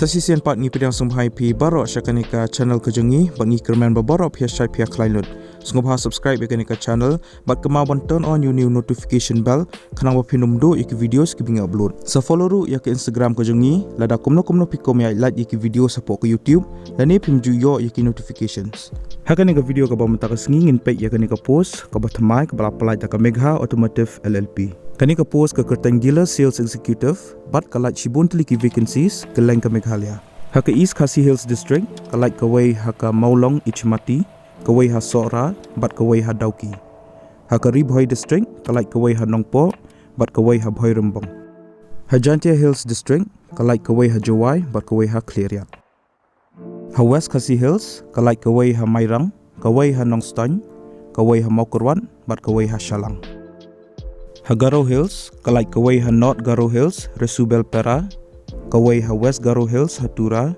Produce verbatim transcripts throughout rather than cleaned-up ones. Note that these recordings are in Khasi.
Sa shisien pat ngi pdiang sngewbha ïa phi baroh sha kane ka channel ka jong ngi, bad ngi kyrmen ba baroh phi ïa shait phi ïa khlaiñ lut. Sngewbha subscribe ïa kane ka channel, bad kynmaw ban turn on ïa u new notification bell, khnang ba phin ym duh ïa ki videos kiba ngi upload. Sa follow ruh ïa ka Instagram ka jong ngi, lada kumno kumno phi kwah ban ïa like ïa ki videos hapoh ka YouTube, lane phim ju ïoh ïa ki notifications. Ha kane ka video kaba mynta ka sngi ngin peit ïa kane ka post kaba thymmai kaba la pynlait da ka Megha Automotive L L P. Kane ka post ka kyrteng Dealer Sales Executive, bad ka lait shibun tylli ki vacancies kylleng ka Meghalaya. Ha ka East Khasi Hills District ka lait kawei ha ka Mawlong Ichmati, kawei ha Sohra, bad kawei ha Dawki. Ha ka Ri Bhoi District ka lait kawei ha Nongpoh, bad kawei ha Bhoirymbong. Ha Jaintia Hills District ka lait kawei ha Jowai, bad kawei ha Khliehriat. Ha West Khasi Hills ka lait kawei ha Mairang, kawei ha Nongstoiñ, kawei ha Mawkyrwat, bad kawei ha Shallang. Ha Garo Hills ka lait kawei ha North Garo Hills, Resubelpara, kawei ha West Garo Hills ha Tura,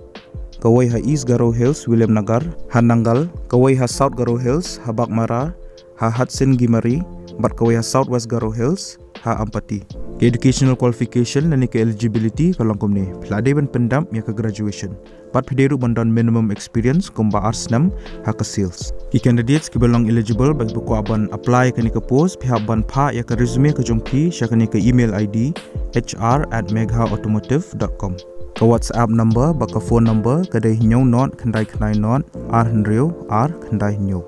kawei ha East Garo Hills, Williamnagar, ha Nangal, kawei ha South Garo Hills ha Baghmara, ha Hatsingimari, bad kawei ha South West Garo Hills ha Ampati. Ka educational qualification lane ka eligibility ka long kumne: phi la dei ban pyndap ïa ka graduation, bad phi dei ruh ban don minimum experience kumba ar snem ha ka sales. Ki candidates kiba long eligible bad kiba kwah ban apply ïa kane ka post, phi hap ban phah ïa ka resume ka jong phi sha kane ka email I D: H R at meghaautomotive dot com. Ka WhatsApp number bad ka phone number ka dei hynñiew nod khyndai khyndai nod ar hynriew ar khyndai hynñiew.